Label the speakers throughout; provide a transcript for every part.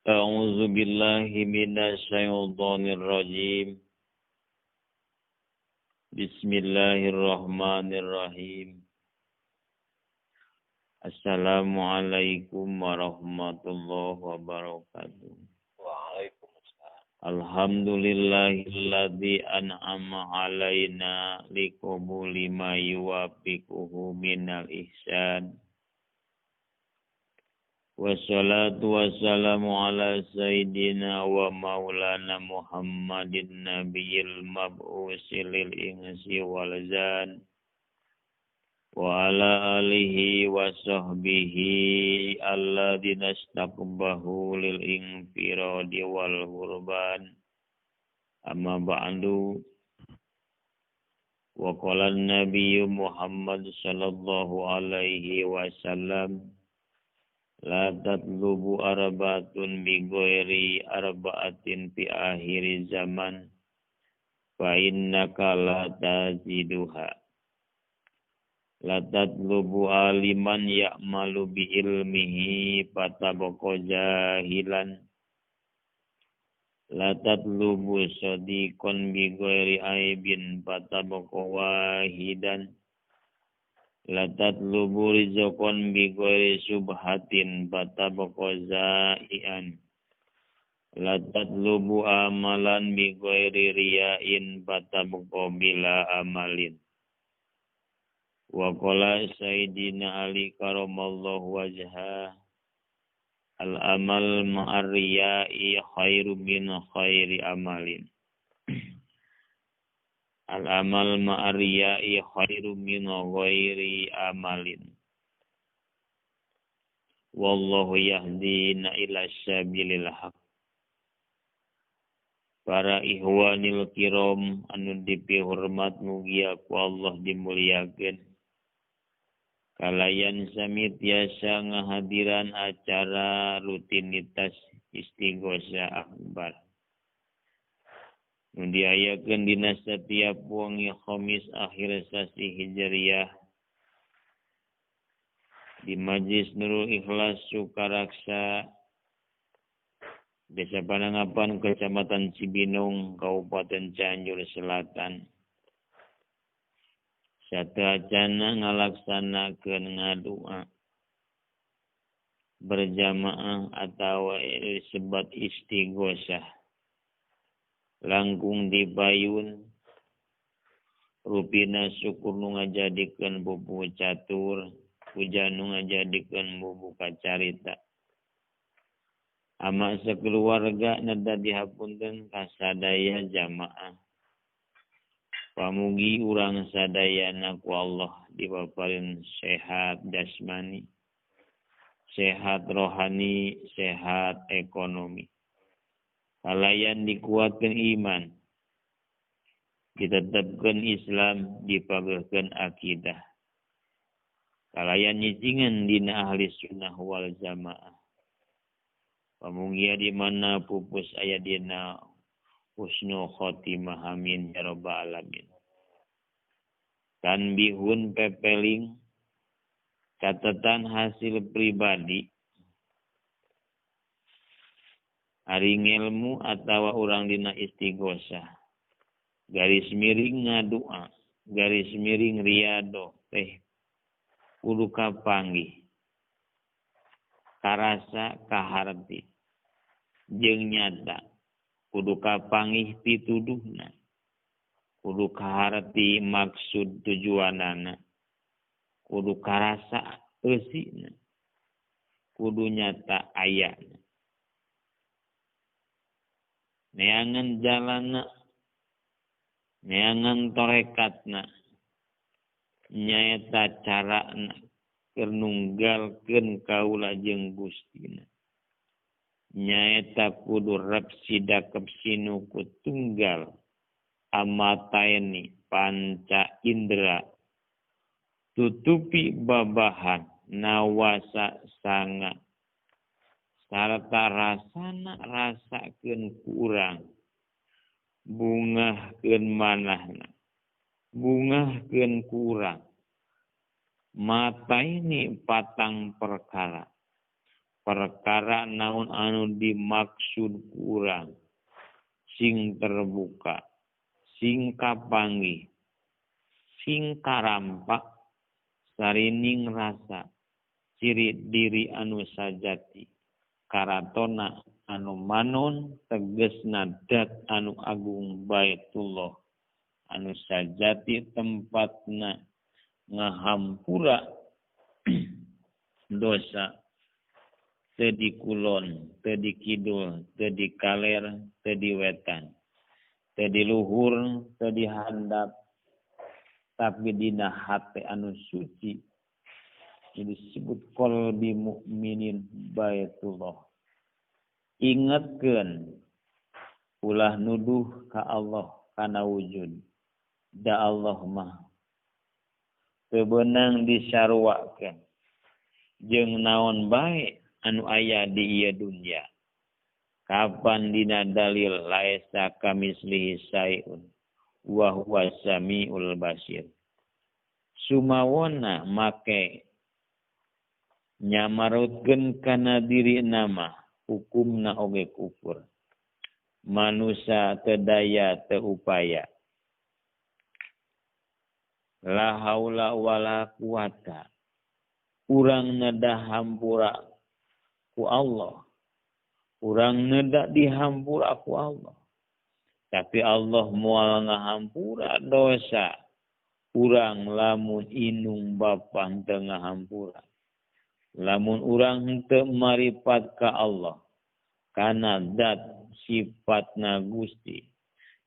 Speaker 1: A'udzu billahi minasyaitonir rajim. Bismillahirrahmanirrahim. Assalamualaikum warahmatullahi wabarakatuh.
Speaker 2: Waalaikumsalam.
Speaker 1: Alhamdulillahilladzi an'ama alaina liqabuli ma yuwaffiquhu minal ihsan. Wassalatu wassalamu ala sayyidina wa maulana Muhammadin nabiyil mab'usi lil insi wal jan wa ala alihi wa sahbihi alladzina istaqbahu lil infiradi wal ghurban. Amma ba'du. Wa qala an-nabiyyu Muhammad sallallahu alaihi wasallam, la tatlubu arbaatun bi ghairi arbaatin fi akhiri zaman fa innaka la taziduha. La tatlubu aliman ya'malu bi ilmihi fatabqa jahilan. La tatlubu sadiqan bi ghairi aibin fatabqa wahidan. La tatlubu rizqan bi ghairi subhatin fatabqa za'ian. La tatlubu amalan bi ghairi riya'in fatabqa bila amalin. Wa qala sayyidina Ali karamallahu wajha, al amal ma'ar riya'i khairu min khairi amalin. Al amal ma'ariya'i khairu min ghairi amalin. Wallahu yahdina ila sabilil haq. Para ikhwanil kiram anu dipihormat mugia ku Allah dimuliakeun. Kalayan sami tiasa ngahadiran acara rutinitas istighosah akbar. Nu diayakeun dina setiap wengi Khamis akhir sasi Hijriah di Majlis Nurul Ikhlas Sukaraksa, Desa Panangapan, Kecamatan Cibinong, Kabupaten Cianjur Selatan. Sateuacanna ngalaksanakeun ngadua berjamaah atawa disebut istighosah. Langkung dipayun rupina syukur nu ngajadikeun bubu catur, puja nu ngajadikeun bubu kacarita. Ama sakeluarga neda dihapunten kasadaya jamaah. Pamugi urang sadayana ku Allah dipaparin sehat jasmani, sehat rohani, sehat ekonomi. Kalayan dikuatkan iman, ditetapkan Islam, dipagehkeun akidah. Kalayan nyicingan dina ahli sunnah wal jamaah. Pamugia di mana pupus aya dina husnul khotimah, amin ya rabbal alamin. Tanbihun pepeling, catatan hasil pribadi. Ari ngelmu atawa urang dina istighosah, garis miring ngadua, garis miring riyado teh kudu kapanggih, karasa kaharti jeung nyata, kudu kapanggih pituduhna, kudu kaharti maksud tujuanana, kudu karasa eusina, kudu nyata ayana. Neangan jalana, neangan torekatna, nyaeta carana keur nunggalkeun kaula jeung Gustina. Nyaeta kudu rep sidakep sinu ku tunggal amataeni panca indera, tutupi babahan nawasa sanga sarta rasana rasakeun ku urang, bungahkeun manahna, bungahkeun ku urang. Mata ini patang perkara, Perkara naon anu dimaksud kurang sing terbuka sing kapanggih sing karampak sarining rasa ciri diri anu sajati karatona anu manon tegesna dat anu agung Baitullah anu sajati tempatna ngahampura dosa teu di kulon, teu di kidul, teu di kaler, teu di wetan, teu di luhur, teu di handap, tapi dina hate anu suci. Ini disebut qalbi mukminin Baitullah. Ingatkeun ulah nuduh ka Allah kana wujud. Da Allah mah teu beunang disaruakeun jeung naon bae anu aya di ieu dunya. Kapan dina dalil laisa kamislihi syai'un wa huwa samiul basir. Sumawona make nyamarutkeun kana diri nama hukumna oge kufur. Manusia teu daya teu upaya. La haula wala quwata. Urang nedah hampura ku Allah. Urang nedak dihampura ku Allah. Tapi Allah moal ngahampura dosa. Urang lamun inung bapa henteu ngahampura. Lamun urang henteu maripat ka Allah. Kana dat sifatna Gusti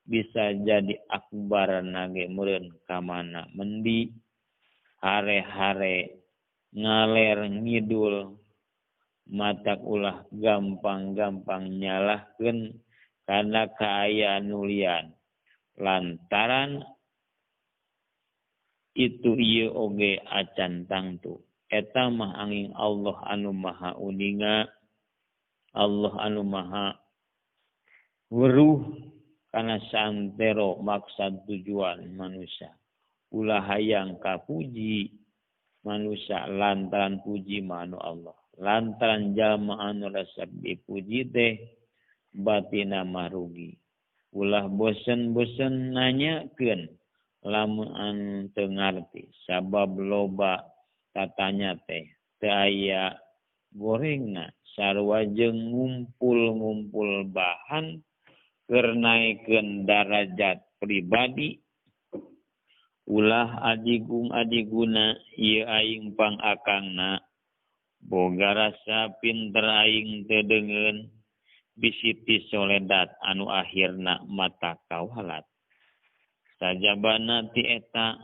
Speaker 1: bisa jadi akbar nage meureun ka mana mendi hare-hare ngaler ngidul matak ulah gampang-gampang nyalahkeun kana kaayaan nulian lantaran itu ieu oge acan tangtu eta mah angin Allah anu maha uninga Allah anu maha weruh kana santero maksad tujuan manusia ulah hayang kapuji manusia lantaran puji manu Allah lantaran jalma anu resep dipuji teh batina marugi ulah bosen-bosen nanyakeun lamun anu teu ngarti sabab loba tatanya teh teu aya gorengna sarua jeung ngumpul-ngumpul bahan keur naekeun darajat pribadi ulah adigung adiguna ieu aing pangakangna boga rasa pinter aing teu deungeun bisi ti soledat anu akhirna mata kawalat sajabana ti eta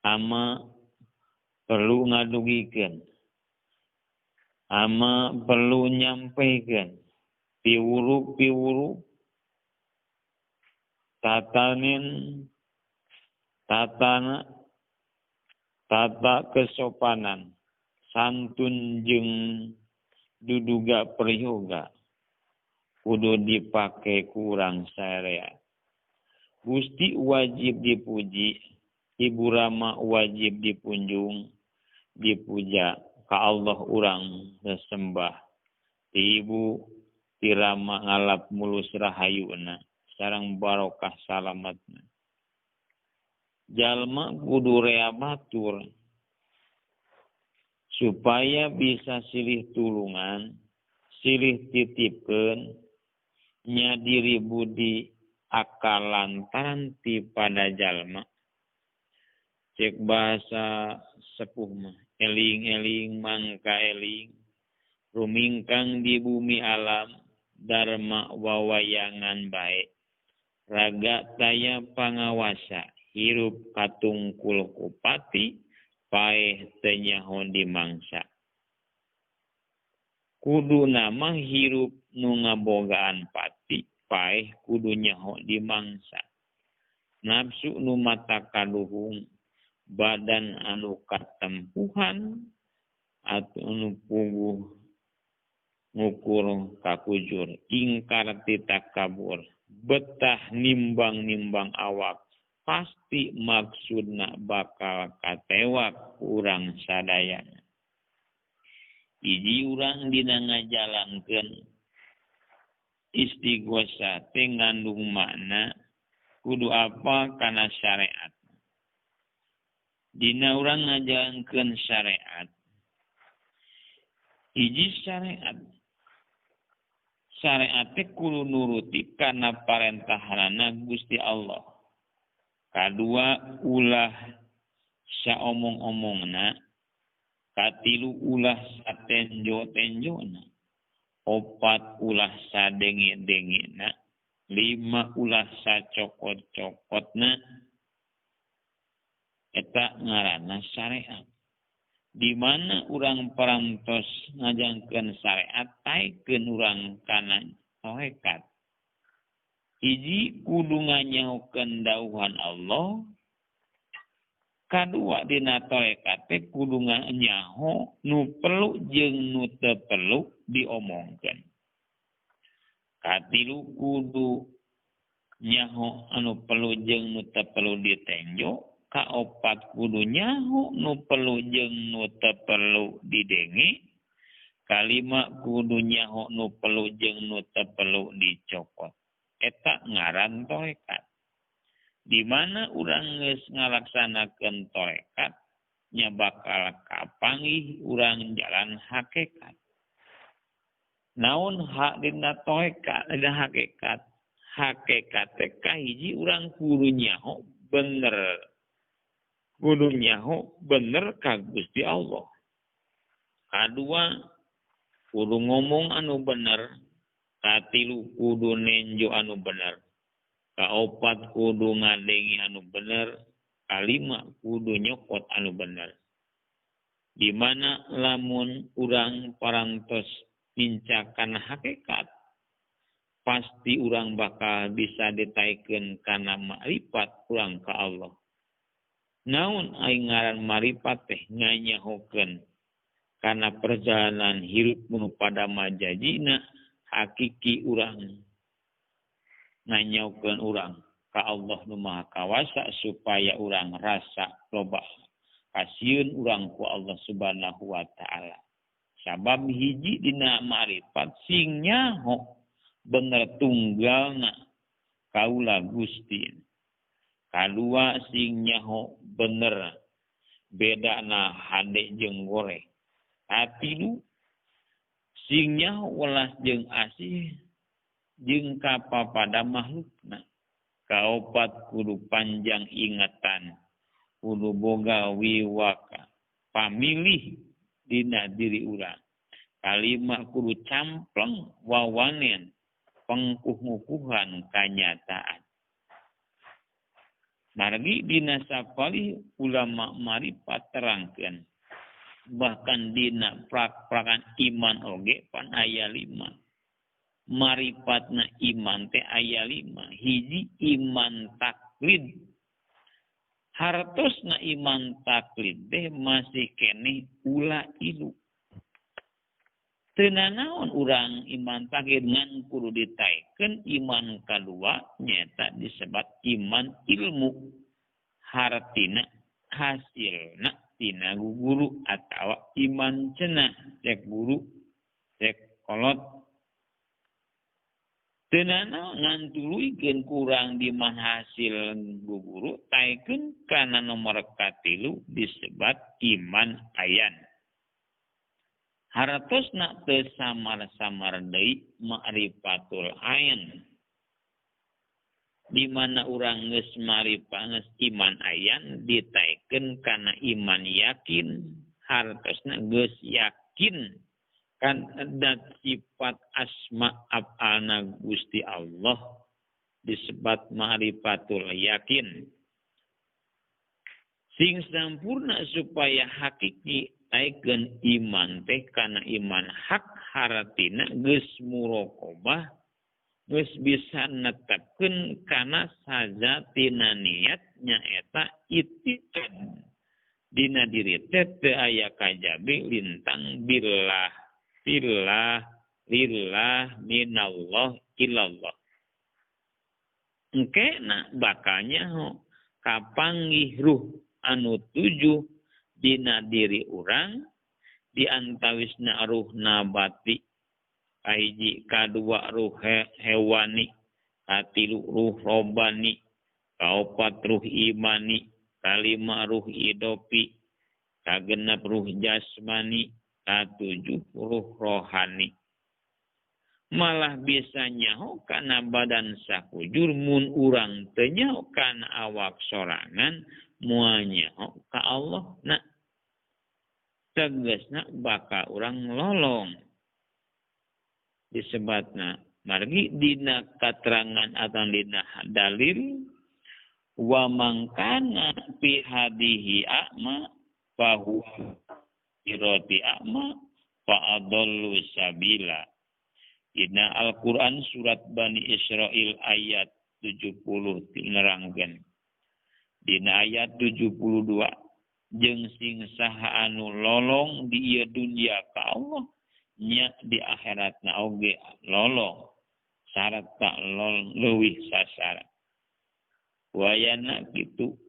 Speaker 1: ama perlu ngadugikeun ama perlu nyampaikan piwuruk-piwuruk tatanin tatana tata kesopanan santun jeung duduga peryoga kudu dipake kurang sarea. Gusti wajib dipuji, Ibu Rama wajib dipunjung, dipuja ka Allah urang sesembah. Ibu tirama ngalap mulus rahayuna sareng barokah salamatna. Jalma kudu rea batur supaya bisa silih tulungan, silih titipkeun nya diri budi akal lantaran ti pada jalma. Cek bahasa sepuh mah, eling-eling mangka eling, rumingkang di bumi alam, dharma wawayangan bae. Raga taya pangawasa, hirup katungkul kupati, paeh teu nyaho dimangsa. Kudu nama hirup nu ngabogaan pati, paeh kudu nyaho dimangsa. Nafsu nu mata kaduhung, badan anu katempuhan, atau anu puguh ngukur kakujur, ingkar ti takabur, betah nimbang-nimbang awak, pasti maksudna bakal katewak urang sadayana. Hiji urang dina ngajalankeun istighosah teh ngandung makna kudu apa kana syariat. Dina urang ngajalankeun syariat. Hiji syariat. Syariat teh kudu nuruti kana parentahanana Gusti Allah. Kadua ulah saomong-omongna, katilu ulah satenjo-tenjona, opat ulah sadenge-dengena, lima ulah sacokot-cokotna. Eta ngaranna syariat. Di mana urang parantos ngajangkeun syariat taekeun urang kana tarekat. Hiji kudu nganyahokeun dauhan Allah. Kadua dina tarekat teh kudu nyaho nu perlu jeung nu teu perlu diomongkeun. Katilu kudu nyaho anu perlu jeung nu teu perlu ditenjo. Kaopat kudu nyaho nu perlu jeung nu teu perlu didenge. Kalima kudu nyaho nu perlu jeung nu teu perlu dicokot. Eta ngaran tarekat. Di mana urang geus ngalaksanakeun tarekat nya bakal kapanggih urang jalan hakikat. Naon hak dina tarekat dina hakikat? Hakikat teh kahiji urang kudu nyaho bener. Kudu nyaho bener ka Gusti Allah. Kadua kudu ngomong anu bener. Katilu kudu nenjo anu bener. Kaopat kudu ngadengi anu bener. Kalima kudu nyokot anu bener. Di mana lamun urang parantos mincakan hakikat, pasti urang bakal bisa ditaikeun kana makrifat urang ka Allah. Naon aing ngaran marifat teh nganyahokeun kana perjalanan hirup nu pada majajina hakiki urang nganyahokeun urang ka Allah nu Maha Kawasa supaya urang rasa loba kasieun urang ku Allah Subhanahu wa taala. Sabab hiji dina marifat sing nyaho bener tunggalna kaula Gusti. Kadua sing nyaho bener bedana hade jeung goreng. Katilu sing nyaho welas jeung asih jeung kapapada makhlukna. Kaopat kudu panjang ingatan, kudu boga wiwaka pamilih dina diri urang. Kalima kudu campleng wawanen pengkuh-ngukuhan kanyataan. Margi dina sapalih ulama marifat terangkeun. Bahkan dina prak-prakan iman oge pan aya 5. Marifatna iman teh aya 5. Hiji iman taklid. Hartosna iman taklid teh masih keneh ula ilu. Teu nanaon urang iman taklid ngan kudu ditaekeun iman kadua nyaeta disebat iman ilmu. Hartina hasilna tina guru atawa iman cenah cek guru cek kolot. Teu nanaon ngan tuluykeun kurang di mah hasil guru taekeun kana nomor katilu disebat iman ayan. Hartosna teu samar-samar deui ma'rifatul ain. Di mana urang geus marifat geus iman ayan ditaekeun kana iman yakin. Hartosna geus yakin kan dat sifat asma af'alna Gusti Allah disebat ma'rifatul yakin. Sing sampurna supaya hakiki taikeun iman teh kana iman hak hartina geus muraqabah geus bisa netepkeun kana sajatina niat nyaeta itiqad dina diri teh teu aya kajabi lintang billah billah lillah minallah ilallah. Engke na bakalnya ho kapanggih ruh anu tujuh dina diri urang Di antawisna ruh nabati kahiji, kadua ruh hewani, katilu ruh robani, kaopat ruh imani, kalima ruh idopi, kagenap ruh jasmani, katujuh ruh rohani. Malah bisa nyaho kana badan sakujur mun urang teu nyaho kana awak sorangan moal nyaho ka Allah na. Tegasna bakal urang lolong. Disebatna margi dina katerangan atau dina dalil wa mangkana fi hadihi a'ma fahuwa irati a'ma fa adallu sabila. Dina Al-Qur'an surat Bani Israil ayat 70 nerangkeun. Dina ayat 72 jeung sing saha anu lolong di ieu dunya ka Allah nya di akhiratna oge lolong sarta leuwih sasara. Wayana kitu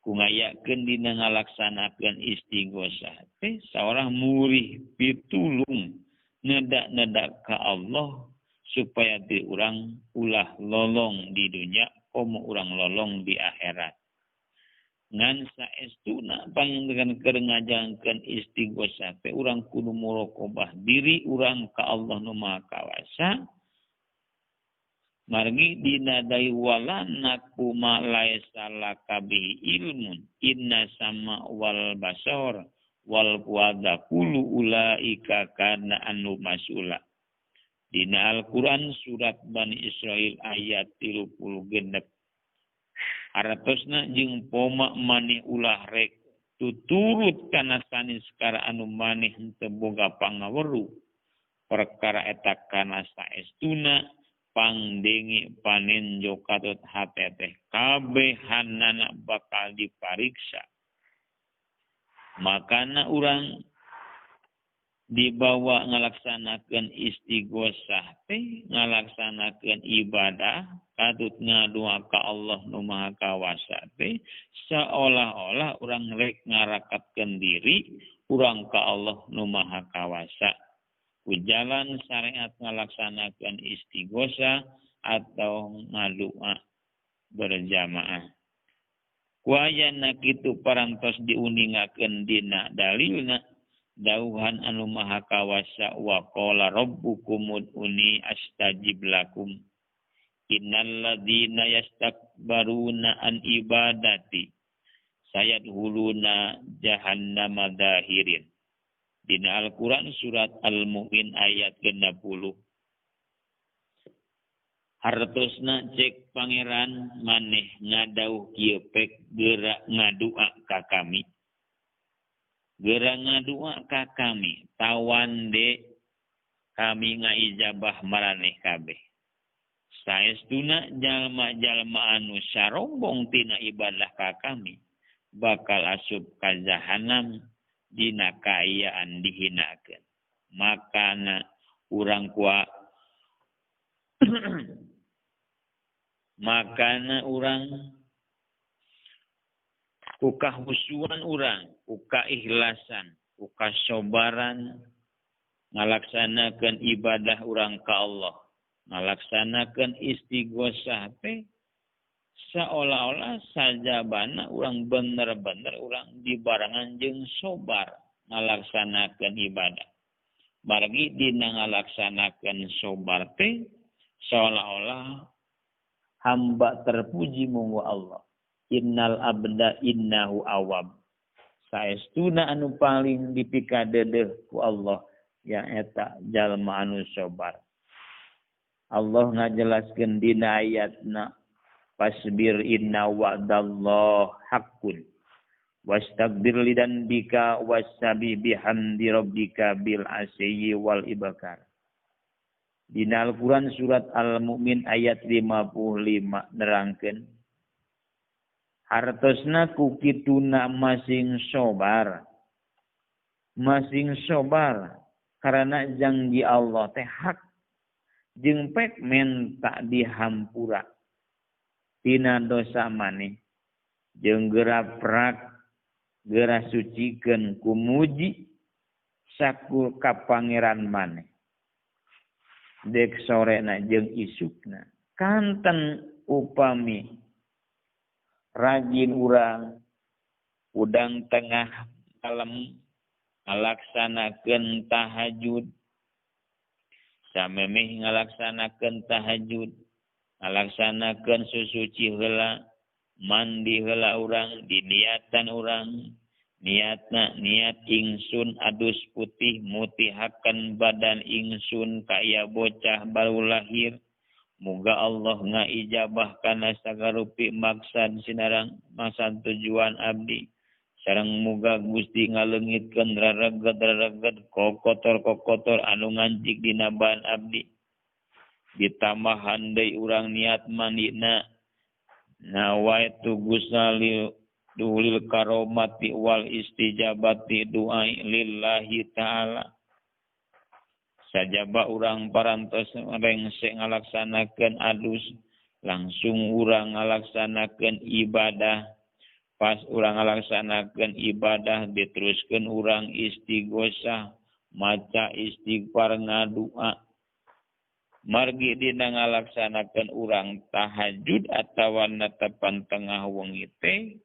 Speaker 1: ku ngayakeun dina ngalaksanakeun istighosah teh saorang murih pitulung nedak-nedak ka Allah supaya di urang ulah lolong di dunya komo urang lolong di akhirat. Ngan saestuna panjenengan keur ngajalankeun istighosah teh urang kudu muraqabah diri urang ka Allah nu Maha Kawasa. Margi dina dai wala nakuma laisa laka bihi ilmun inna sama wal basar wal fuada kullu ulaika kana anu masula. Dina Al-Qur'an surat Bani Israil ayat 36. Artosna jeung poma maneh ulah rek tuturut kana sanes kara anu maneh henteu boga pangaweruh perkara eta kana saestuna pangdenge panenjo katut hate teh kabehanana bakal dipariksa. Makana urang dibawa ngalaksanakeun istighosah teh ngalaksanakeun ibadah katut ngadua ka Allah nu Maha Kawasa teh seolah-olah urang rek ngarakatkeun diri urang ka Allah nu Maha Kawasa. Ku jalan syariat ngalaksanakeun istighosah atau ngadua berjamaah. Ku ayana kitu parantos diuningakeun dina dalilna dauhan anu Maha Kawasa wa qala rabbukum ud'uni astajib lakum innal ladzina yastakbaruna an ibadati sayadkhuluna jahannama dahirin. Dina Al-Qur'an surat Al-Mu'min ayat 60. Hartosna cek pangeran maneh ngadauh kieu pek geura ngadua ka kami. Geura ngadua ka kami tawan de kami ngaijabah maraneh kabeh. Saestuna jalma-jalma anu sarombong tina ibadah ka kami bakal asup ka jahanam dina kaayaan dihinakeun. Makana urang kua makana urang ku kahusuan urang, ku kaikhlasan, ku kasobaran ngalaksanakeun ibadah urang ka Allah, ngalaksanakeun istighosah teh seolah-olah sajabana urang bener-bener urang dibarengan jeung sobar ngalaksanakeun ibadah. Margi dina ngalaksanakeun sobar teh seolah-olah hamba terpuji munggu Allah. Innal abda innahu awab. Saestuna anu paling dipikadedeuh ku Allah ya eta jalma anu sobar. Allah ngajelaskeun dina ayatna fasbir inna wa'dallah haqqun wastaghfir lidanbika wasabi bihamdi rabbika bil asyi wal ibkar. Dina Al-Qur'an surat Al-Mu'min ayat 55 nerangkeun hartosna ku kituna masing sobar. Masing sobar karena janji Allah teh hak jeung pek menta dihampura tina dosa maneh jeung geura prak geura sucikeun ku muji sakur ka pangeran maneh dek sorena jeung isukna kanten upami rajin urang udang tengah malam ngalaksanakeun tahajud samemeh ngalaksanakeun tahajud ngalaksanakeun susuci heula mandi heula urang diniatan urang niatna niat ingsun adus putih mutihakeun badan ingsun kaya bocah baru lahir muga Allah ngaijabah kana sagarupi maksad sinarang maksad tujuan abdi sareng muga Gusti ngaleungitkeun rareget-rareget kokotor-kokotor anu ngancik dina bahan abdi ditambahan deui urang niat mandina nawaitu gusali duhulil karomati wal istijabati du'a lillahi ta'ala sajaba urang parantos rengse ngalaksanakeun adus langsung urang ngalaksanakeun ibadah pas urang ngalaksanakeun ibadah diteruskeun urang istighosah maca istighfar ngadua margi dina ngalaksanakeun urang tahajud atawa netepan tengah wengi teh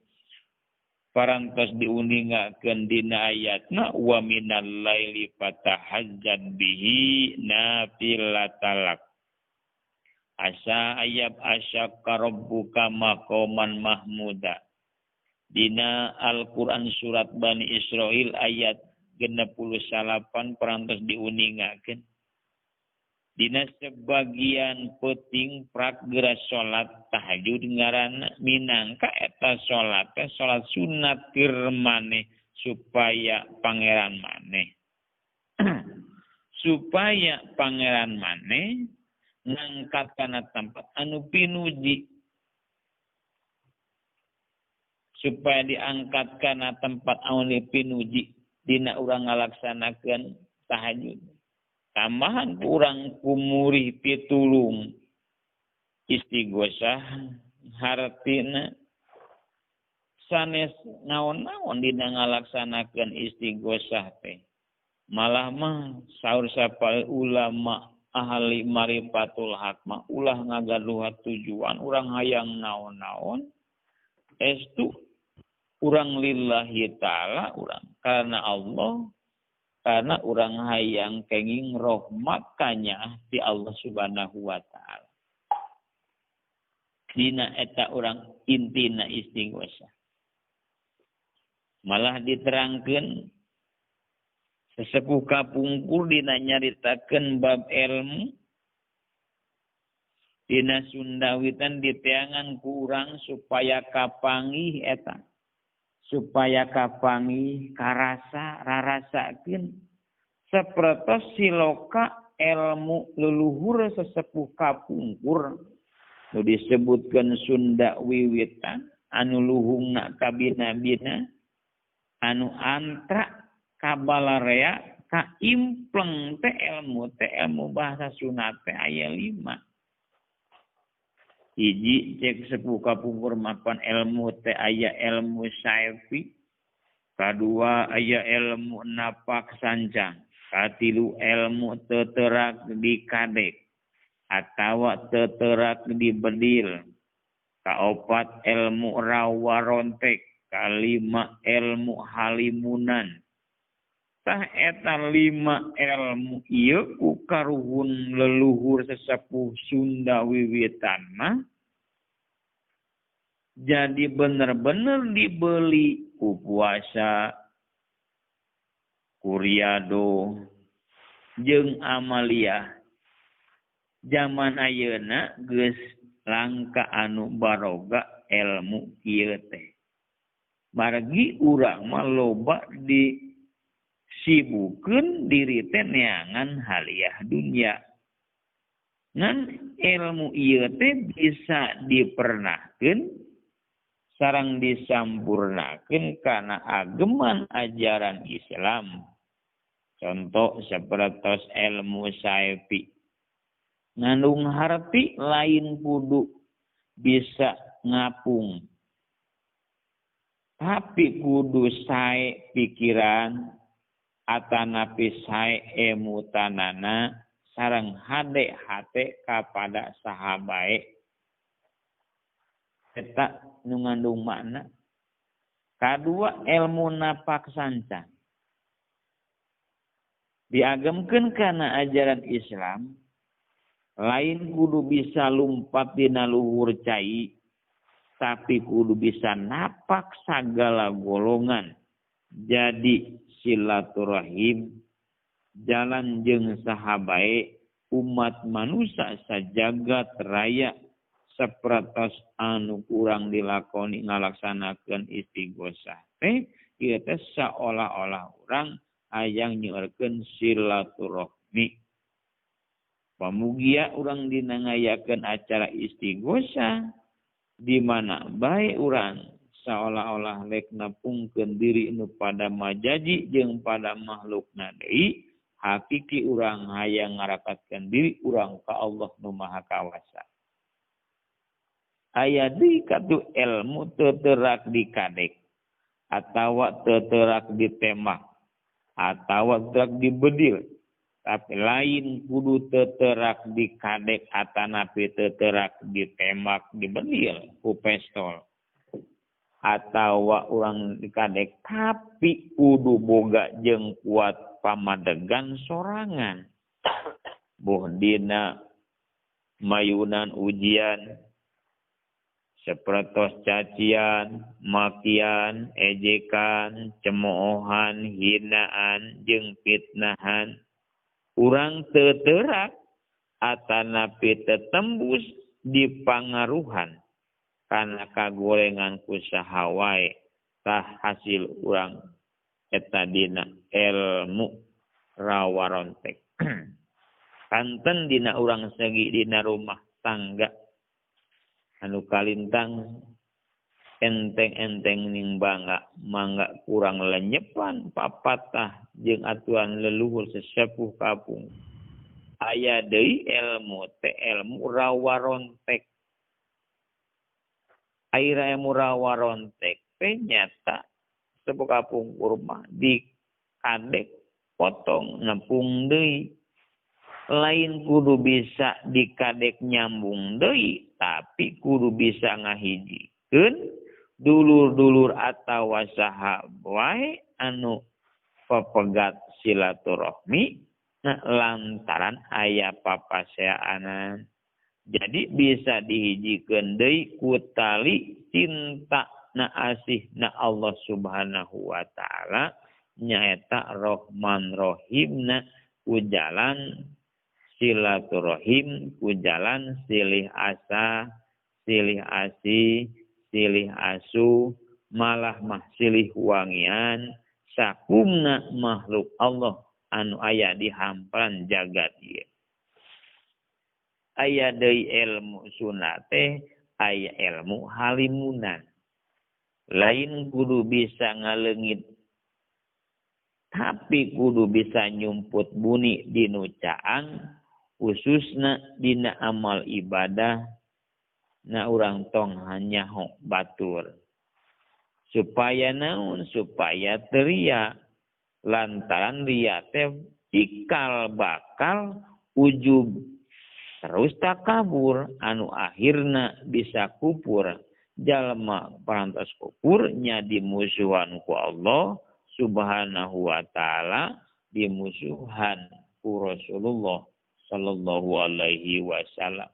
Speaker 1: parantos diuningakeun dina ayatna wa minal laili fatahajjad bihi nafilatalak asa ayab asyaka rabbuka maqaman mahmuda dina Al-Qur'an surat Bani Israil ayat 69 parantos diuningakeun dina sebagian peuting pragera salat tahajud ngaranna minangka eta salat teh salat sunat keur maneh supaya pangeran maneh supaya pangeran maneh ngangkat kana tempat anu pinuji supaya diangkat kana tempat anu pinuji dina urang ngalaksanakeun tahajud tambahan kurang kumurih pitulung istighosah hartina sanes naon-naon dina ngalaksanakeun istighosah teh malah mah saur sapal ulama ahli marifatul haq mah ulah ngagaduhan tujuan urang hayang naon-naon estu urang lillahi ta'ala urang karena Allah karena urang hayang kenging rahmat kanya ti Allah Subhanahu wa ta'ala dina eta urang intina istighosah malah diterangkeun sesepuh kapungkur dina nyaritakeun bab ilmu dina Sundawitan diteangan ku urang supaya kapanggih eta supaya kapanggih karasa rarasakeun sapertos siloka ilmu leluhur sesepuh kapungkur nu disebutkeun Sunda wiwitan anu luhungna kabina-bina anu antra kabalarea kaimpleng teh ilmu bahasa Sunda teh aya 5 hiji cek sepuh kapungkur mapan ilmu teh aya ilmu saifi kadua aya ilmu napak sancang katilu ilmu teterak di kadek atawa teterak di bedil kaopat ilmu rawarontek kalima ilmu halimunan tah eta 5 ilmu ieu ku karuhun leluhur sesepuh Sunda wiwitan mah jadi bener-bener dibeli ku puasa ku riado jeung amaliah zaman ayeuna geus langka anu baroga ilmu ieu teh margi urang mah loba di sibukeun diri teh neangan haliah dunia ngan ilmu ieu teh bisa dipernahkeun sareng disampurnakeun kana ageman ajaran Islam contoh sapertos ilmu saifi ngandung harti lain kudu bisa ngapung tapi kudu sae pikiran atanapi sae emutanana sareng hade hate kapada sahabae eta nu ngandung makna. Kadua ilmu napak sanca diagemkeun kana ajaran Islam lain kudu bisa lumpat dina luhur cai tapi kudu bisa napak sagala golongan jadi silaturahim jalan jeung sahabae umat manusia sajagat raya sapertos anu kurang dilakoni ngalaksanakeun istighosah teh ieu teh saolah-olah urang hayang nyeueurkeun silaturahmi. Pamugia urang dina ngayakeun acara istighosah di mana bae urang saolah-olah rek napungkeun diri nu pada majaji jeung pada makhlukna deui hakiki urang hayang ngarakatkeun diri urang ka Allah nu Maha Kawasa. Aya deui katu ilmu teu terak dikadek atawa teu terak ditemak atawa terak dibedil tapi lain kudu teterak dikadek atanapi teterak ditembak dibedil ku pestol atawa urang dikadek tapi kudu boga jeung kuat pamadegan sorangan boh dina mayunan ujian sapertos cacian, makian, ejekan, cemoohan, hinaan jeung fitnahan urang teterak atanapi tetembus di pangaruhan kana kagorengan ku saha wae tah hasil urang eta dina ilmu rawarontek. Kanten dina urang segi dina rumah tangga anu kalintang enteng-enteng ning bangga mangga kurang lenyepan papatah jeung aturan leluhur sesepuh kapung. Aya deui ilmu teh ilmu rawarontek. Aira ilmu rawarontek teh nyata sepuh kapung kurma dikadek potong nempung deui. Lain kudu bisa dikadek nyambung deui tapi kudu bisa ngahijikeun dulur-dulur atawa saha wae anu pepegat silaturahmi nah lantaran aya papaseanan. Jadi bisa dihijikeun deui ku tali cinta na asih na Allah Subhanahu wa taala nyaeta Rahman Rahimna ku jalan silaturahim, ku jalan silih asa, silih asih, silih asu, malah mah silih wangian sakumna makhluk Allah anu aya di hamparan jagat ieu. Aya deui ilmu sunah teh aya ilmu halimunan. Lain kudu bisa ngaleungit tapi kudu bisa nyumput buni dinu caang khususna dina amal ibadah na urang tong hanyaho batur supaya naon supaya teriak lantaran ria teh cikal bakal ujub terus takabur anu akhirna bisa kupur jalma parantos kupur nya dimusuhan ku Allah Subhanahu wa taala dimusuhan ku Rasulullah sallallahu alaihi wasallam.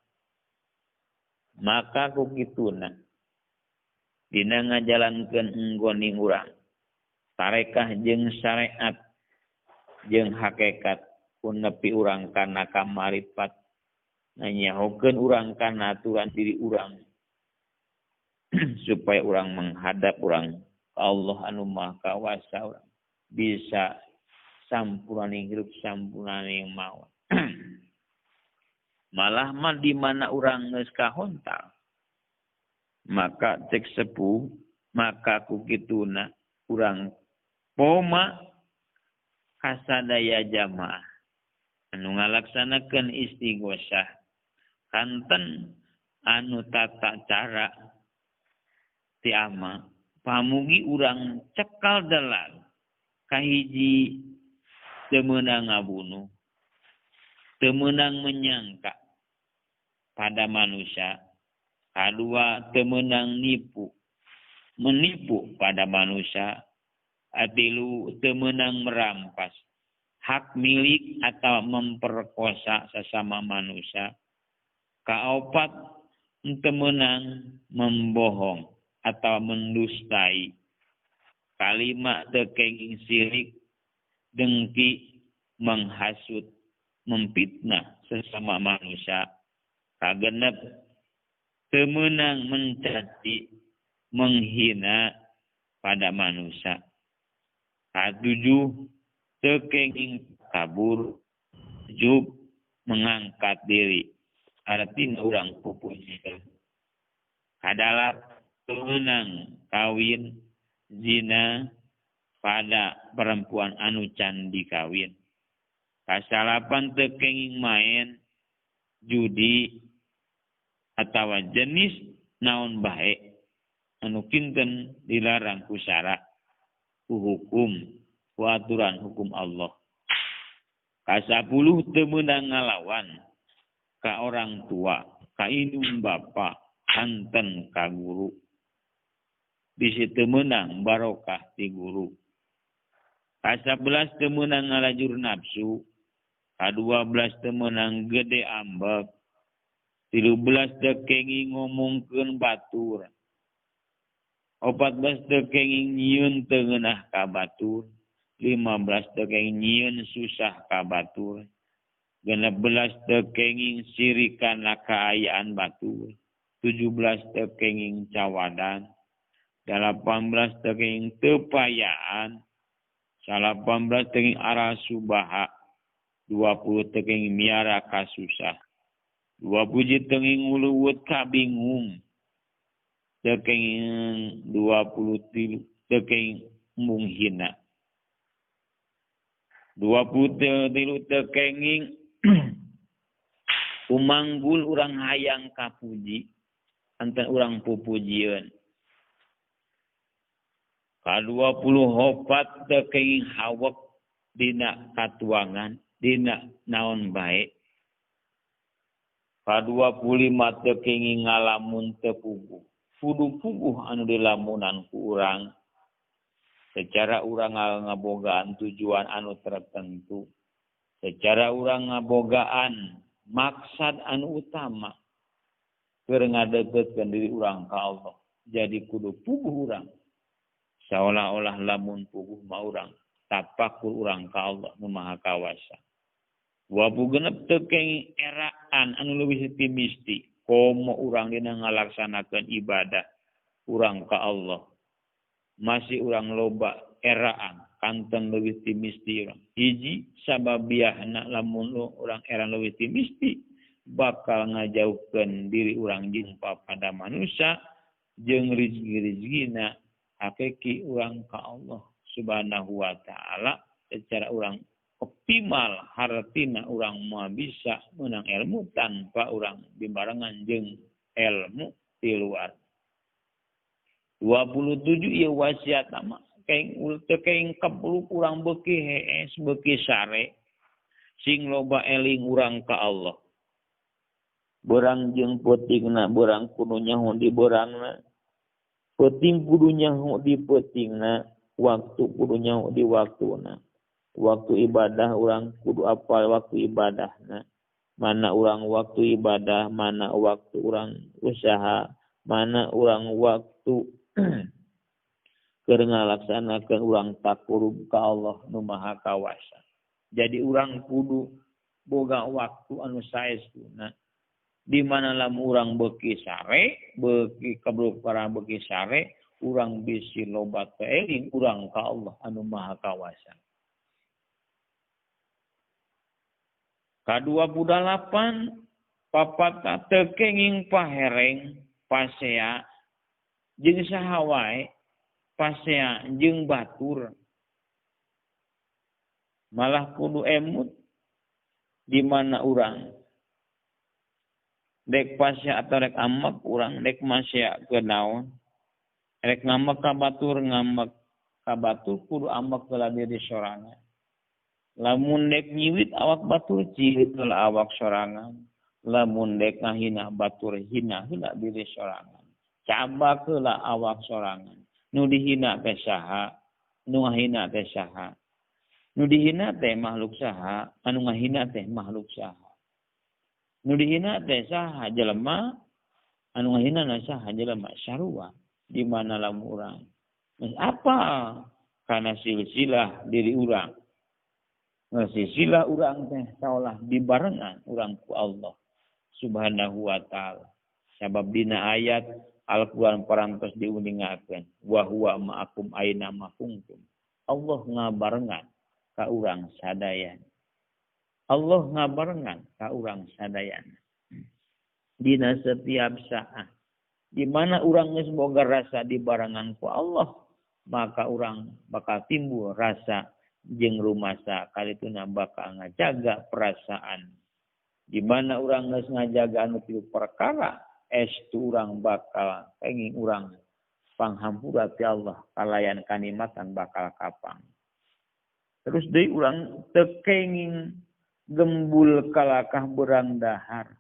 Speaker 1: Maka ku kituna dina ngajalankeun enggoning urang tarekah jeung syariat jeung hakikat ku nepi urang kana kamaripat nanyahokeun urang kana aturan diri urang supaya urang menghadap urang Allah anu Maha Kawasa urang bisa sampurnaning hirup sampurnaning maut. Malah mah di mana urang geus kahontal maka cek sepuh maka ku kituna urang poma kasadaya jamaah anu ngalaksanakeun istighosah kanten anu tata cara ti ama pamugi urang cekal dalan kahiji Teu meunang ngabunuh. Teu meunang menyangka pada manusia. Kadua teu meunang nipu, menipu pada manusia. Atilu teu meunang merampas hak milik atau memperkosa sesama manusia. Kaopat teu meunang membohong atau mendustai. Kalima teu kenging sirik, dengki, menghasut, memfitnah sesama manusia. Kagenep teu meunang mencaci, menghina pada manusia. Katujuh teu kenging kabur, jub, mengangkat diri, artinya urang pupuji. Kadalah teu meunang kawin zina pada perempuan anu can dikawin. Kasalapan teu kenging main judi atawa jenis naon bae anu kinten dilarang ku syara, ku hukum, ku aturan hukum Allah. Kasapuluh teu meunang ngalawan ka orang tua, ka indung bapa, kanten ka guru. Bisi teu meunang barokah ti guru. Kasabelas teu meunang ngalajur nafsu. Ka-12 teu meunang gede ambek. 13 teu kenging ngomongkeun batur. 14 teu kenging nyieun teu ngeunah ka batur. 15 teu kenging nyieun susah ka batur. 16 teu kenging sirikan kaayaan batur. 17 teu kenging cawadan. 18 teu kenging tepayaan. 18 teu kenging arasubaha. 20 teu kenging miara kasusah. 20 teu kenging nguluwut kabingung. Teu kenging 23 teu kenging embung hina. 23 teu kenging umanggul urang hayang kapuji, anten urang pupujieun. Ka-24 teu kenging hawek dina katuangan, dina naon bae. Ka-25 teu kenging ngalamun teu puguh. Kudu puguh anu dilamunan ku urang. Secara urang ngabogaan tujuan anu tertentu. Secara urang ngabogaan maksad anu utama. Keur ngadeukeutkeun diri urang ka Allah. Jadi kudu puguh urang. Seolah-olah lamun puguh mah urang tapakur urang ka Allah nu Maha Kawasa. 26 teu kenging eraan anu leuwih ti misti. Komo urang dina ngalaksanakeun ibadah urang ka Allah. Masih urang loba eraan kanten leuwih ti misti urang. Hiji sababiahna lamun urang eraan leuwih ti misti bakal ngajauhkeun diri urang jumpa pada manusia jeung rezeki-rezekina hakiki urang ka Allah Subhanahu wa ta'ala. Secara urang optimal hartina urang moal bisa menang ilmu tanpa urang dibarengan jeung ilmu di luar. 27 ieu wasiat mah keng teu keng kebulu urang beuki hees beuki sare sing loba eling urang ka Allah. Berang jeung peutingna berang kudu nyaho di berangna. Peuting kudu nyaho di peutingna, waktu kudu nyaho di waktuna. Waktu ibadah urang kudu apal waktu ibadahna. Mana urang waktu ibadah, mana waktu urang usaha, mana urang waktu keur ngalaksanakeun urang takurub ka Allah nu Maha Kawasa. Jadi urang kudu boga waktu anu saestuna. Di mana lamun urang beuki sare, beuki kabruk para beuki sare, urang bisi loba teh urang ka Allah anu Maha Kawasa. Ka-28 papata teu kenging pahereng pasea jeung saha wae, pasea jeung batur. Malah kudu emut di mana urang dek pasea atau rek amek urang dek masea ke naon. Rek ngamek ka batur, ngamek ka batur kudu amek heula diri sorangan. Lamun dek nyiwit awak batur ciwit heula awak sorangan. Lamun dek ngahina batur hina heula diri sorangan. Cabak heula awak sorangan. Nu dihina teh saha, nu ngahina teh saha. Nu dihina teh makhluk saha, anu ngahina teh makhluk saha. Nu dihina teh saha jelema, anu ngahina na saha jelema sarua. Di mana lamun urang apa karena silsilah diri urang. Nah, silsilah urang teh saolah dibarengan urang ku Allah Subhanahu wa taala. Sabab dina ayat Al-Qur'an parantos diuningakeun wa huwa ma'akum aina ma kuntum. Allah ngabarengan ka urang sadayana. Allah ngabarengan ka urang sadayana. Dina setiap saat di mana urang geus boga rasa dibarengan ku Allah, maka urang bakal timbul rasa jeung rumasa kalituna bakal ngajaga perasaan. Di mana urang geus ngajaga anu tilu perkara, estu urang bakal kenging urang panghampura ti Allah kalayan kanikmatan bakal kapang. Terus deui urang teu kenging gembul kalakah berang dahar.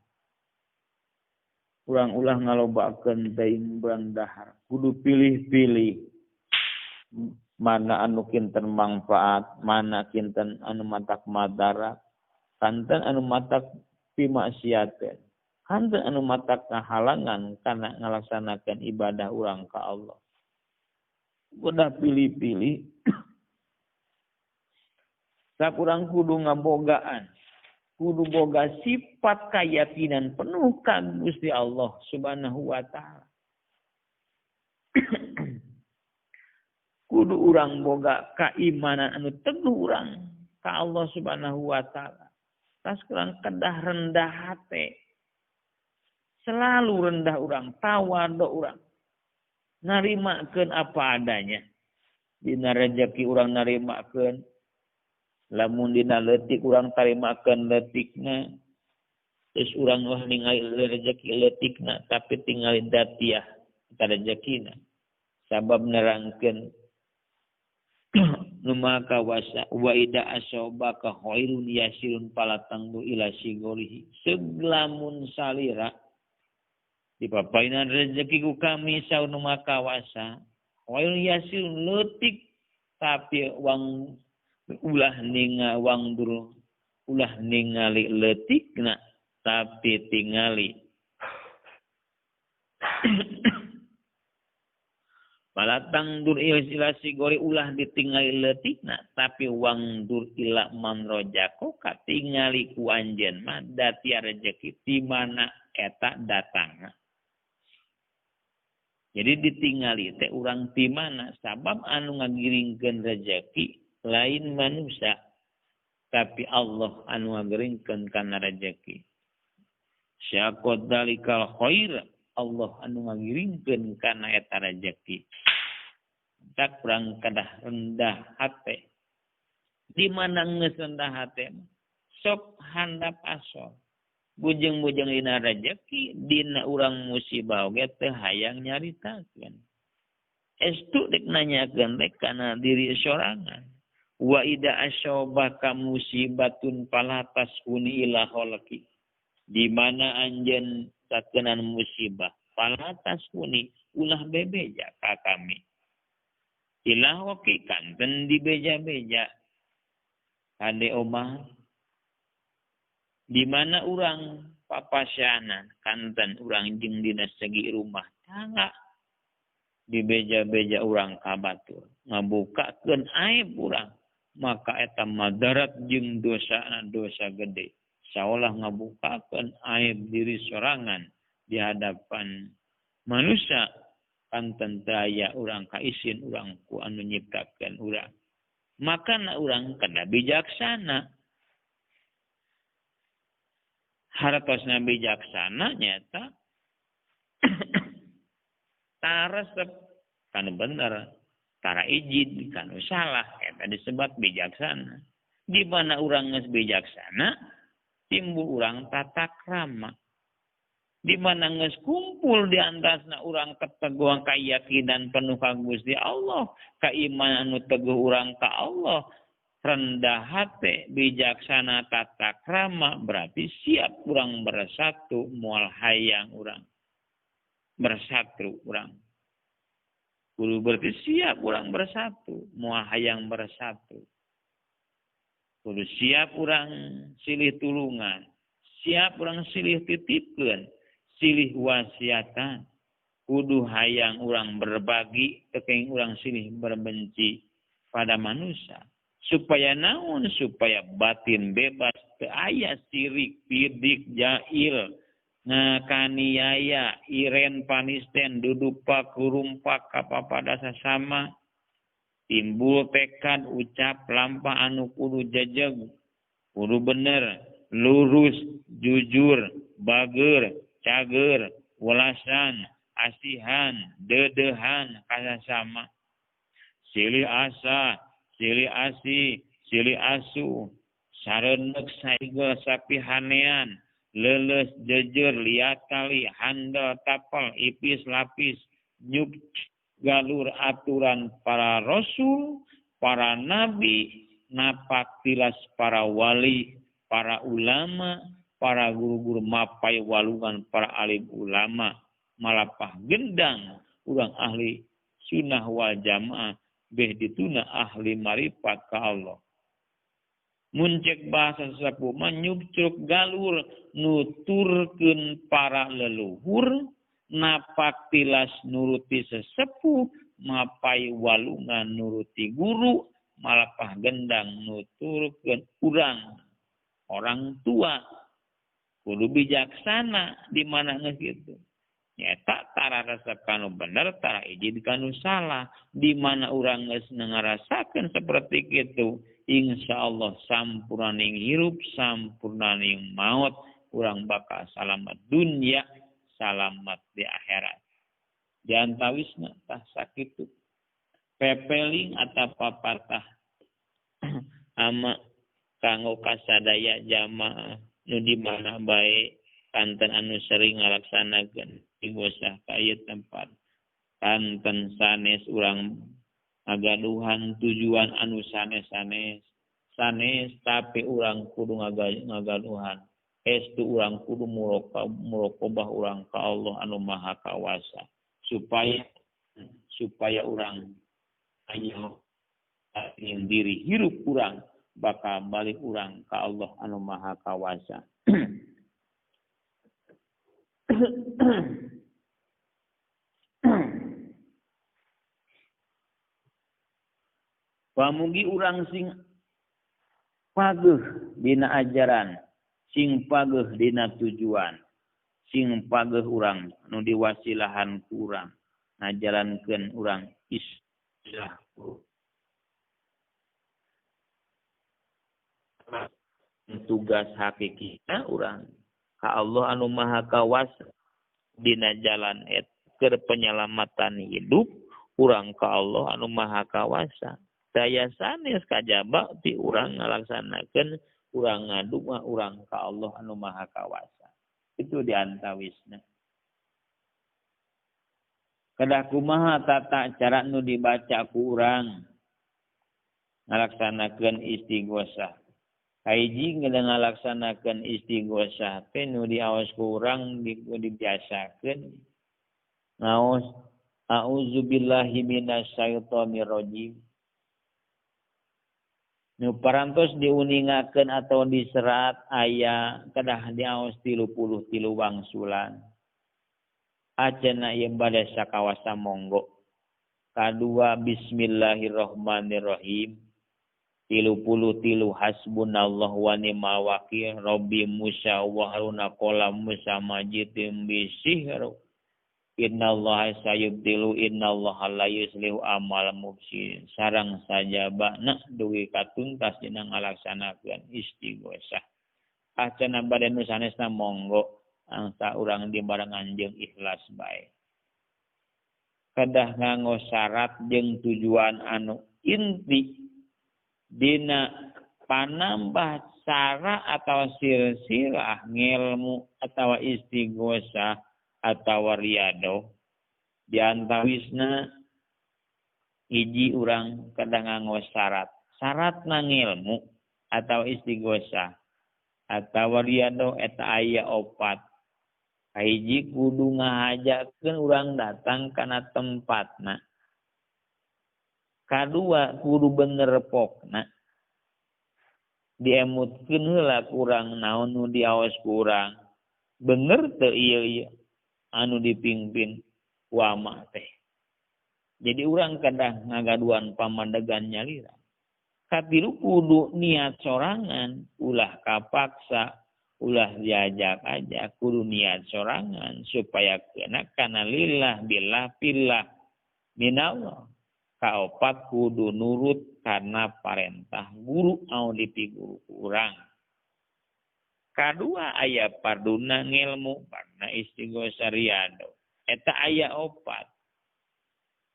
Speaker 1: Urang ulah ngalobakeun teuing berang dahar, kudu pilih-pilih mana anu kinten manfaat, mana kinten anu matak madarat, kanten anu matak pimaksiateun, kanten anu matak kahalangan kana ngalaksanakeun ibadah urang ka Allah. Udah pilih-pilih. Sap urang kudu ngabogaan, kudu boga sifat keyakinan penuh ka Gusti Allah Subhanahu wa taala. Kudu urang boga keimanan anu teguh urang ka Allah Subhanahu wa taala. Tas urang kedah rendah hate. Selalu rendah urang, tawadhu urang. Narimakeun apa adanya. Dina rejeki urang narimakeun. Lamun dina leutik urang tarimakeun leutikna. Terus urang wah ningali rejeki leutikna tapi tingali datiah eta rejekina. Sabab nerangkeun nu maha kawasa wa ida asobaka khairun yasirun palatangdu ila sigorihi. Seglamun salira dipapainan rezeki ku kami saur nu maha kawasa khairun yasirun leutik tapi wang ulah ninga wang dulu ulah ningali leutikna tapi tingali balatang dur ila sigori ulah ditingali leutikna tapi wang dur ila manrojako katingali ku anjeun mah datia rejeki di mana eta datangna. Jadi ditingali teh urang ti mana sabab anu ngagiringkeun rejeki lain manusia tapi Allah anu ngagiringkeun kana rejeki. Syaqad dalikal khair, Allah anu ngagiringkeun kana eta rejeki. Tak urang kedah rendah hate. Di mana geus rendah hate sok handap asor. Bujeng-bujeng dina rejeki dina urang musibah oge teu hayang nyaritakeun. Estu dek nanyakeun teh kana diri sorangan. Wa ida asobaka musibatun fala taskuni ila khalqi. Di mana anjeun kakenan musibah fala taskuni ulah bebeja ka kami. Ila khalqi kanten dibeja-beja. Kade omah di mana urang papasyanan kanten urang jeung dina segi rumah tangga dibeja-beja urang ka batur ngabukakeun aib urang maka eta madarat jeung dosana dosa gede saolah ngabukakeun aib diri sorangan di hadapan manusia kanten daya urang kaisin urang ku anu nyiptakeun urang maka na urang kada bijaksana. Hartosna bijaksana nyata taresep kanu bener, tara ijid kanu salah, eta disebut bijaksana. Di mana urang geus bijaksana, timbul urang tata krama. Di mana geus kumpul di antasna urang keteguhan keyakinan penuh ka Gusti Allah, keimanan anu teguh urang ka Allah, Rendah hati, bijaksana tata krama berarti siap urang bersatu moal hayang urang bersatu urang. Kudu berarti siap urang bersatu moal hayang bersatu. Kudu siap urang silih tulungan, siap urang silih titipkeun, silih wasiatan. Kudu hayang urang berbagi, teu kenging urang silih berbenci pada manusia. Supaya naon? Supaya batin bebas, teu aya sirik, pidik, jail, ngakaniaya, iren panisten, dudupak, kurumpak, kapapada sasama, timbul tekad, ucap, lampah anu kudu jejeg, kudu bener, lurus, jujur, bager, cager, welasan, asihan, dedehan, kasasama, silih asa, silih asi, silih asu, sarenek saigel sapi hanean, leuleus jejer liatali, handal tapal, ipis lapis, nyup galur aturan para rasul, para nabi, napak tilas para wali, para ulama, para guru-guru mapai walungan para alim ulama, malapah gendang urang ahli sunnah wal jamaah beh dituna ahli marifat ka Allah. Muncek bahasa sesepuh mah nyubcruk galur nuturkeun para leluhur, napak tilas nuruti sesepuh, mapai walungan nuruti guru, malapah gendang nuturkeun urang orang tua. Kudu bijaksana di mana geus kitu. Nyata tara resep kanu bener, tara izin kanu salah. Di mana urang geus ngarasakeun seperti kitu, insyaallah sampurnaning hirup, sampurnaning maut, urang bakal salamat dunia, salamat di akhirat. Di antawisna tah sakitu. Pepeling atau papatah ama kanggo kasadaya jamaah nu di mana bae kanten anu sering ngalaksanakeun istighosah ka ieu tempat. Kanten sanes urang ngagaduhan tujuan anu sanes-sanes. Sanes tapi urang kudu ngagaduhan. Estu urang kudu muraqabah urang ka Allah anu Maha Kawasa supaya urang ayo diri hirup urang bakal balik urang ka Allah anu Maha Kawasa. Pamugi urang sing pageuh dina ajaran, sing pageuh dina tujuan, sing pageuh urang nu diwasilahan ku urang, ngajalankeun urang istilah. Tugas hakikina urang ka Allah anu Maha Kawasa dina jalan keur penyelamatan hidup urang ka Allah anu Maha Kawasa. Daya sanes kajaba ti urang ngalaksanakeun urang ngadua urang ka Allah anu Maha Kawasa. Itu diantawisna. Kedah kumaha tata cara nu dibaca ku urang ngalaksanakeun istighosah. Kahiji ngalaksanakeun istighosah teh nu diaos ku urang dibiasakeun ngaos auzubillahi minasyaitonirrajim. Nu parantos diuningakeun atau diserat aya kedah diaos 33 wangsulan. Acena ieu bade sakawasa monggo. Kadua bismillahirrahmanirrahim. 33 hasbunallahu wa ni'mal wakil Rabbi Musa wa Haruna qala Musa majidim bisihru. Innallaha sayubdilu innallaha la yuslihu amal mufsidin. Sarang sajabana dugi katuntas dina ngalaksanakeun istighosah. Acana bade nu sanesna monggo angsa urang dibarengan jeung ikhlas bae. Kedah nganggo syarat jeung tujuan anu inti dina panambah cara atau silsilah ngilmu atau istighosah atau riyadhoh. Di antawisna hiji urang kedah nganggo syarat. Syaratna ngilmu atau istighosah atawa riyadhah eta aya opat. Kahiji kudu ngahajakeun urang datang kana tempatna. Kadua kudu bener pokna. Diemutkeun heula kurang naon nu diaos ku urang. Bener teu ieu ieu anu dipimpin ku ama teh. Jadi urang kedah ngagaduhan pamandegan nyalira. Katilu kudu niat sorangan, ulah kapaksa, ulah diajak aja, kudu niat sorangan supaya kena kana lillah billah pillah minallah. Kaopat kudu nurut karena parentah guru au dipiguru urang. Kadua aya parduna ngilmu karena istighosah riyadhah. Eta aya opat.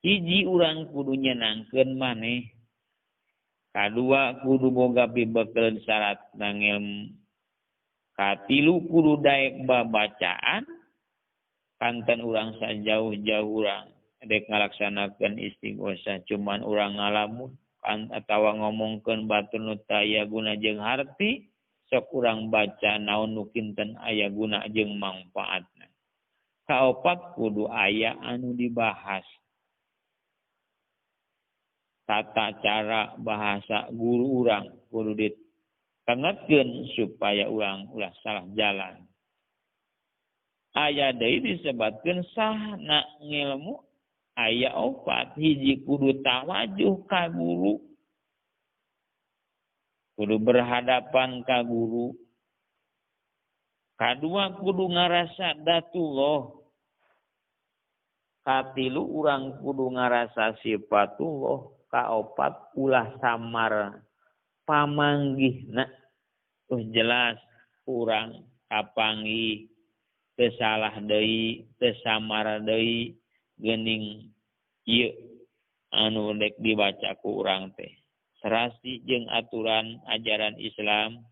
Speaker 1: Hiji urang kudu nyenangkeun maneh. Kadua kudu boga pibeukeun syarat ngilmu. Katilu kudu daek babacaan kanten urang sajauh-jauh urang dek ngalaksanakeun istighosah cuman urang ngalamun kan atawa ngomongkeun batur nu teu aya guna jeung harti sok urang baca naon nu kinten aya guna jeung mangfaatna. Kaopat kudu aya anu dibahas. Tata cara bahasa guru urang kudu ditengetkeun supaya urang ulah salah jalan. Aya deui disebatkeun sahna ngilmu aya opat. Hiji kudu tawajuh ka guru, kudu berhadapan ka guru. Kadua kudu ngarasa datullah. Katilu urang kudu ngarasa sifatullah. Kaopat ulah samar pamanggihna. Tuh jelas urang kapanggih teu salah deui, teu samar deui geuning ieu anu dek dibaca ku urang teh. Serasi jeung aturan ajaran Islam,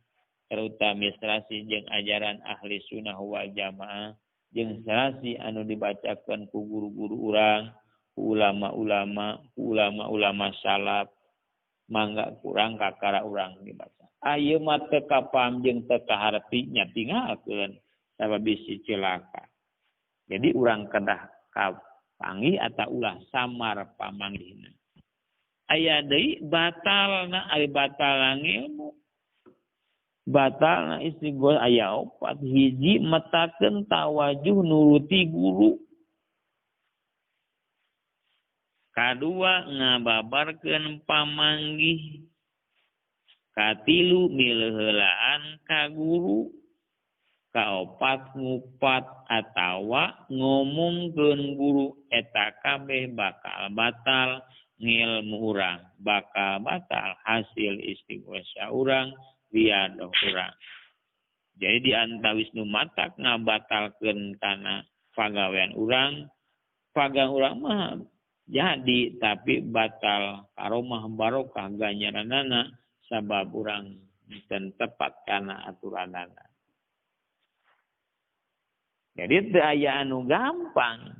Speaker 1: terutama serasi jeung ajaran ahli sunnah wal jamaah, jeung serasi anu dibacakeun ku guru-guru urang, ku ulama-ulama, ku ulama-ulama salaf, mangga kurang kakara urang dibaca. Ayeuna mah teu kapaham jeung teu kaharti nya tinggalkeun sabab bisi celaka. Jadi urang kedah kapanggih atau ulah samar pamanggihna. Aya deui batalna, ari batal ngilmu. Batalna istighosah aya opat. Hiji metakeun tawajuh nuruti guru. Kadua ngababarkeun pamanggih. Katilu mileuheulaan ka guru. Kaopat ngupat atawa ngomongkeun guru eta kabeh bakal batal ngilmu urang, bakal batal hasil istighosah urang, riyadhah urang. Jadi di antawis nu matak ngabatalkeun kana pagawean urang, pagawean urang mah jadi tapi batal karomah barokah ganjaranana sabab urang teu tepat kana aturanana. Jadi teu aya anu gampang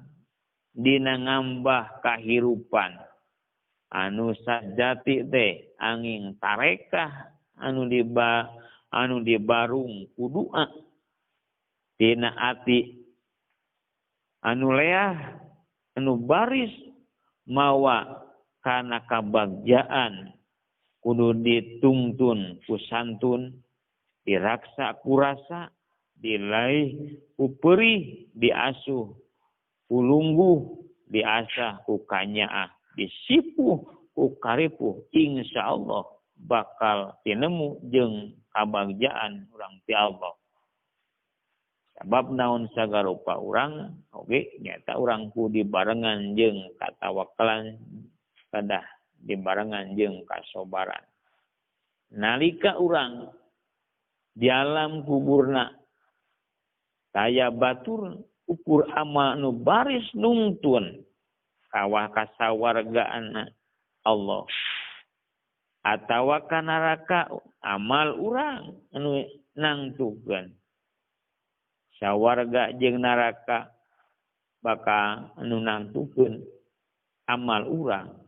Speaker 1: dina ngambah kahirupan anu sajati teh angin tarekah anu dibarung ku doa dina ati anu leah anu baris mawa kana kabagjaan kudu ditungtun ku santun, diraksa ku rasa, dilaih ku perih, diasuh ku lungguh, diasah ku kanyaah, disipuh ku karipuh, insyaallah bakal tinemu jeung kabagjaan urang ti Allah. Sabab naon sagarupa urang oge nyata urang ku dibarengan jeung katawakalan, kedah dibarengan jeung kasobaran. Nalika urang di alam kuburna kaya batur ukur amal nu baris nungtun kawah kasawargaan Allah atawa ka neraka amal urang anu nangtukeun. Sawarga jeung neraka bakal anu nangtukeun amal urang.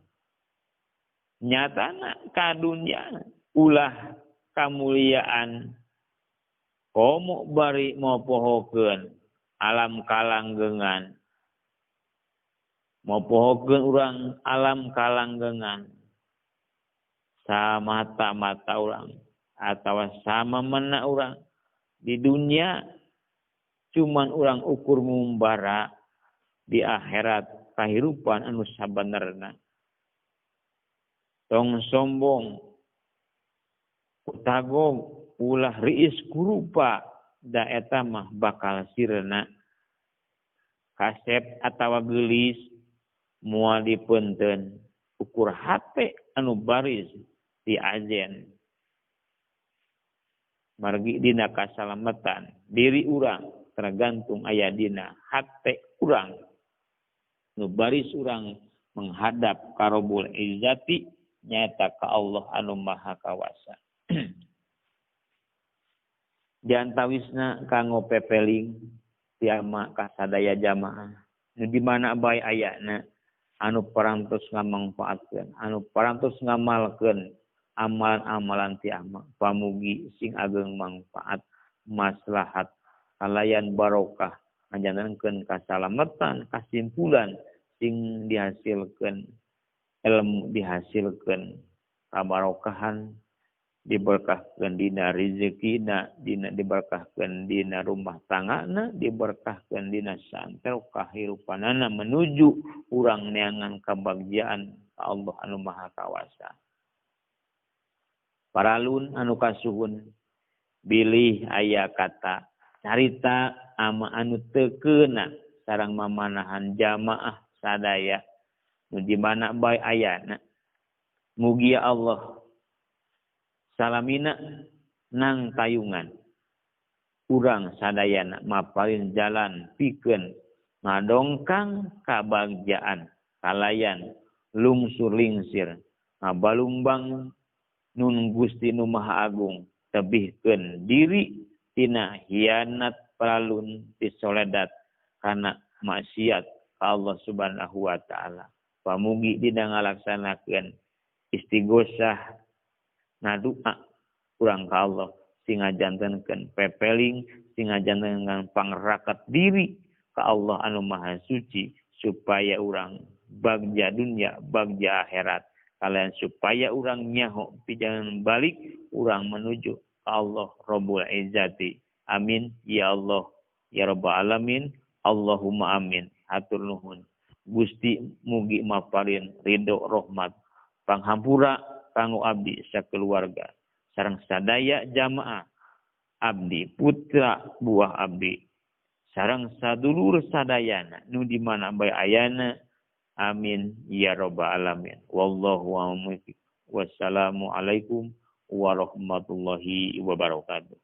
Speaker 1: Nyatana ka dunya ulah kamuliaan komo bari mopohokeun alam kalanggengan. Mopohokeun urang alam kalanggengan. Samata-mata urang atawa sama mena urang di dunia cuman urang ukur ngumbara di akhirat kahirupan anu sabenerna. Tong sombong, utagong, ulah riis kurupa da eta mah bakal sirna. Kasep atawa geulis moal dipeunteun ukur hate anu baris di ajen. Margi dina kasalamatan diri urang tergantung aya dina hate urang nu baris urang menghadap ka Rabbul Izzati nyaeta ka Allah anu Maha Kawasa. Diantawisna kanggo pepeling tiama kasadaya jamaah nu di mana bae ayana anu parantos ngamangfaatkeun anu parantos ngamalkeun amalan-amalan tiama pamugi sing ageng mangfaat maslahat kalayan barokah ngajantenkeun kasalamatan kasimpulan sing dihasilkeun ilmu dihasilkeun kabarokahan diberkahkeun dina rezekina dina diberkahkeun dina rumah tanggana diberkahkeun dina santero kahirupanana menuju urang neangan kabagjaan ka Allah anu Maha Kawasa. Paralun anu kasuhun bilih aya kata carita ama anu teu keuna sareng mamanahan jamaah sadaya nu di mana bae ayana. Mugia Allah salamina nang tayungan urang sadayana mapalin jalan pikeun ngadongkang kabagjaan kalayan lungsur lingsir ngabalumbang nun Gusti nu Maha Agung tebihkeun diri tina hianat pralun tisoledat kana maksiat ka Allah Subhanahu wa taala. Pamugi dina ngalaksanakeun istighosah ngadua urang ka Allah sing ngajantenkeun pepeling sing ngajantenkeun pangrakat diri ka Allah anu Maha Suci supaya urang bagja dunia bagja akhirat kalian supaya urang nyaho pijangan balik urang menuju ka Allah Rabbul Izzati. Amin ya Allah ya Rabbal alamin. Allahumma amin. Hatur nuhun Gusti mugi maparin ridho rahmat panghampura kanggo abdi sakeluarga sareng sadaya jamaah abdi putra buah abdi sareng sadulur sadayana nu di mana bae ayana. Amin ya rabbal alamin. Wallahu a'lam. Wassalamualaikum warahmatullahi wabarakatuh.